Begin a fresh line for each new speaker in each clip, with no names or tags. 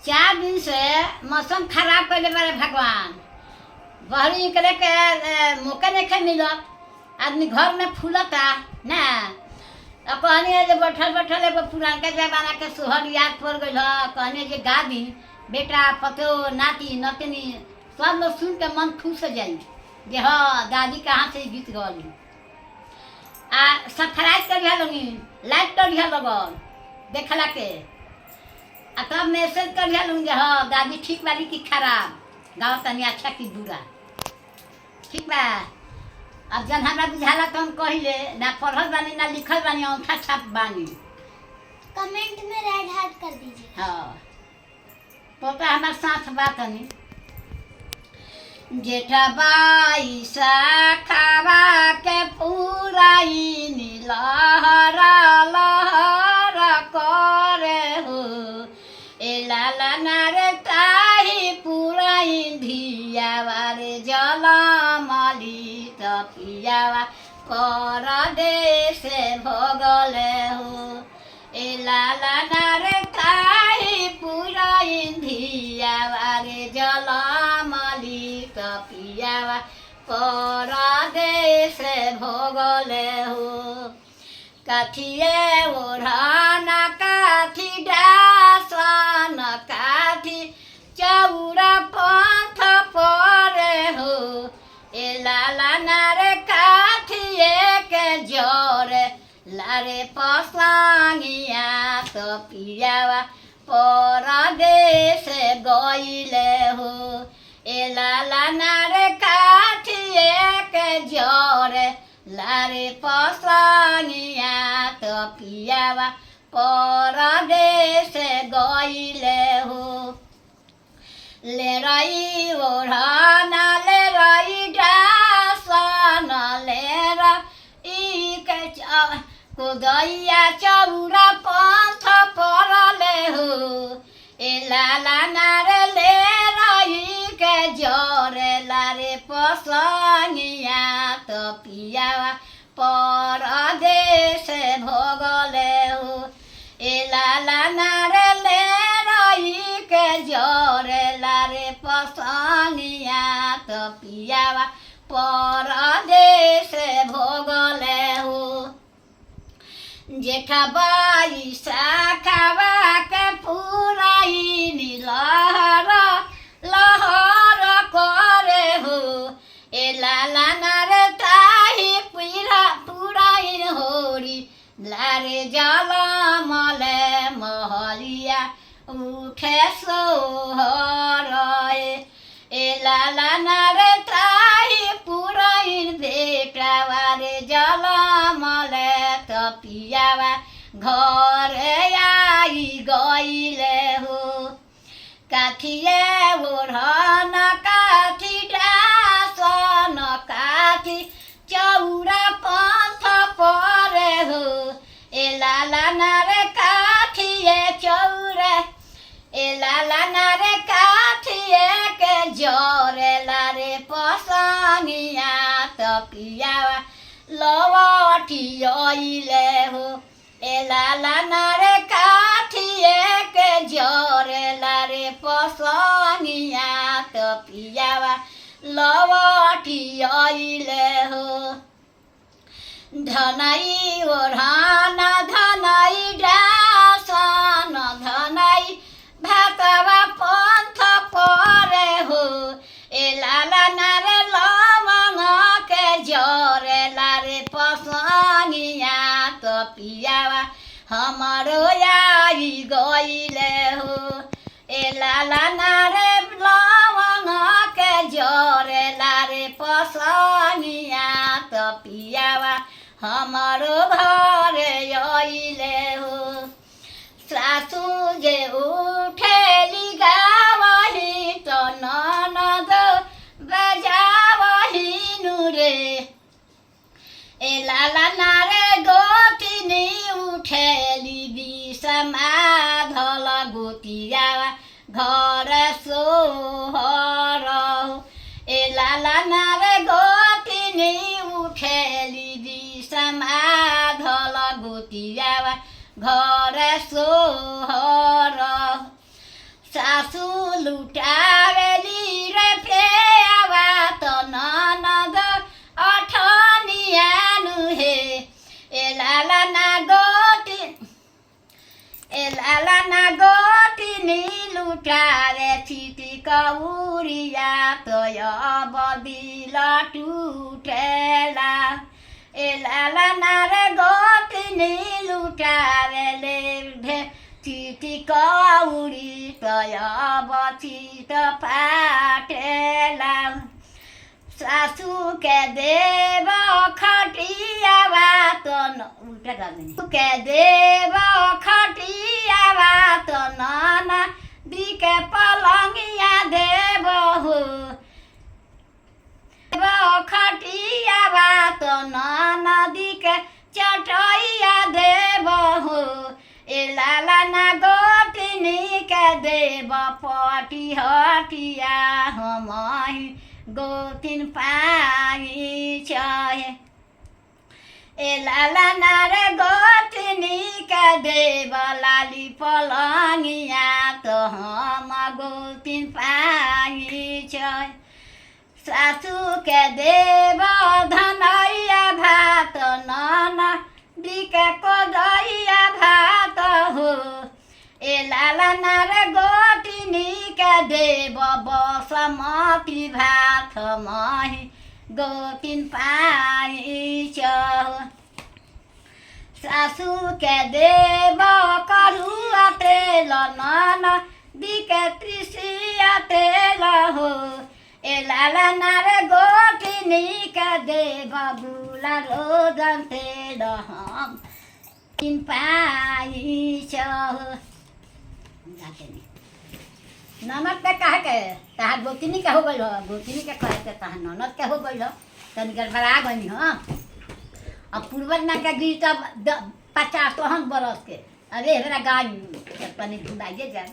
4 दिन से मौसम खराब कैले बारे भगवान। बहरी निकले के मौका नहीं मिलत, आदमी घर में फूलता ना। अब कहनी है जे बैठल बैठल एगो पुरानका जमाना के सोहर याद पड़ गइल ह। कहनी जे गा दी, बेटा पतो नाती नतनी सब लोग सुन के मन खुश हो जाई जे हाँ दादी कहाँ से गीत गौली। आ सब्सक्राइब करिहा लोगी, लाइक करिहा लगन देखला के, आ तब मैसेज करिहा लोगी जे हाँ दादी ठीक बारी कि खराब गाँव तनी अच्छा कि बुरा। ठीक बा। अब जन हमरा बुझाला तो हम कहिले ना, पढ़ल बानी ना लिखल बानी, औंठा छाप बानी।
कमेंट में रेड हार्ट कर दीजिए।
हाँ, पोता हमार साथ बा तनी। जेठा बाई शाखावा के पुराई लहरा लहरा करे हो, ए लाला नारे ताही पुराई धियावा रे जलमली तपियावा परदेश भोगले हो, ए लाला नारे ताही पुराई धियावा रे जलमली तपियावा परदेश भोगले हो। काठिए ओढ़ाना काठी डासन काठी चौरा पंथ परे हो, ए लाला नारे काठिए के जोरे लारे पसांगिया तो पियावा परदेश गइले हो, ए लाला नारे काठिए के जोरे लारे पसांगिया तो पियावा परदेश गइले हो। लेराई ओढ़ाना लेराई डासन लेरा ई के कुदैया चौरा पंथ परले हो, ए लाला नारे लेराई के जोरे लारे पसंगिया तो पियावा परदेश भोगले हो, ए लाला नारे लेराई के जोरे लारे पसंगिया तो पियावा परदेश भोगले हो। जेठा बाई शाखावा के पुराई लहर लहर करे हो, ए लाला नारे ताही पुरा पुराई होरी लारे जलमले महलिया उठे सोहर, ए लाला नारे ताही पुराई बेटावा रे जलमले तपियावा घरे आई गइले हो। काठिए ओढ़न काठी डासन काठी चौरा पंथ परे हो, ए लाला नारे काठिए चौरा, ए लाला नारे काठिए के जोरे लारे पसंगिया तपियावा लवटी अइले हो, ए लाला नारे काठिए के जोरे लारे पसंगिया तपियावा लवटी अइले हो। धनाई ओढ़ाना धनाई डासन धनाई भातवा पंथ परे हो, ए लाला नारे लवंग के जोरे लारे पसंगिया तपियावा हमारो आई गइले हो, ए लाला नारे लवंग के जोरे लारे पसंगिया तपियावा हमारो घरे अइले हो। सासू जे उठेली गावही तो ननद बजावही नु रे, ए लाला नारे गोतिनी उठेली बिसमा धल गोतियावा घर सोहर, ए लाला नारे गोतिनी उठेली बिसमा धल गोतियावा घर सोहर। सासू लुटावेली रे प्रेवा तो ननद अठनियानु हे। ए लाला ना गोटी, ए लाला ना गोटिनी लुटावे छिटी कौरिया तो अब दिल टुटेला। ए लाला ना रे गोटिनी लुटावे ले ढे चिटी कौरी तो अब चित फाटेला। सासू के देव खटियावा तो न उल्टा गा देनी। के देव खटियावा तो नाना दी के पलंगिया देव हो। देव खटियावा तो नाना दी के चटैया देव हो। ए लाला ना गोटिनी के देव पटी हटिया हम गोतिन पाई छै। ए लाला ना रे गोतिनी के देव लाली पलंगिया तो हम गोतिन पाई छै। सासू के देव धनैया भात नाना दिके कोदैया भात हो। ए लाला ना रे गोटिनी के देव बसमती भात मही गोतिन पाई छ। सासू के देव करुआ तेल नाना दिके त्रिसिया तेल हो। ए लाला ना रे गोटिनी के देव गुला रोजन तेल हम तिन पाई छ। ननद के कहे के तहार गोतिनी के हो गइल हो, गोतिनी के कहे के तहार ननद के हो गइल हो, तनी गड़बड़ा गइल हो। अब पूर्वज ना के गिर तब 50 तहन बरस के अरे हमरा गाय तनी घुमाइए जाए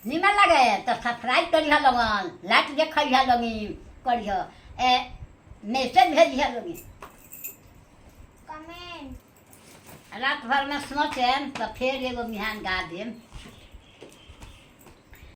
निमन लगे तो सब्सक्राइब करिह लगन, लाइक देखिह लगी करिह, ए मैसेज भेजिह लगी।
कमेंट।
रात भर में सोचेम तो फिर एगो बिहान गा देम।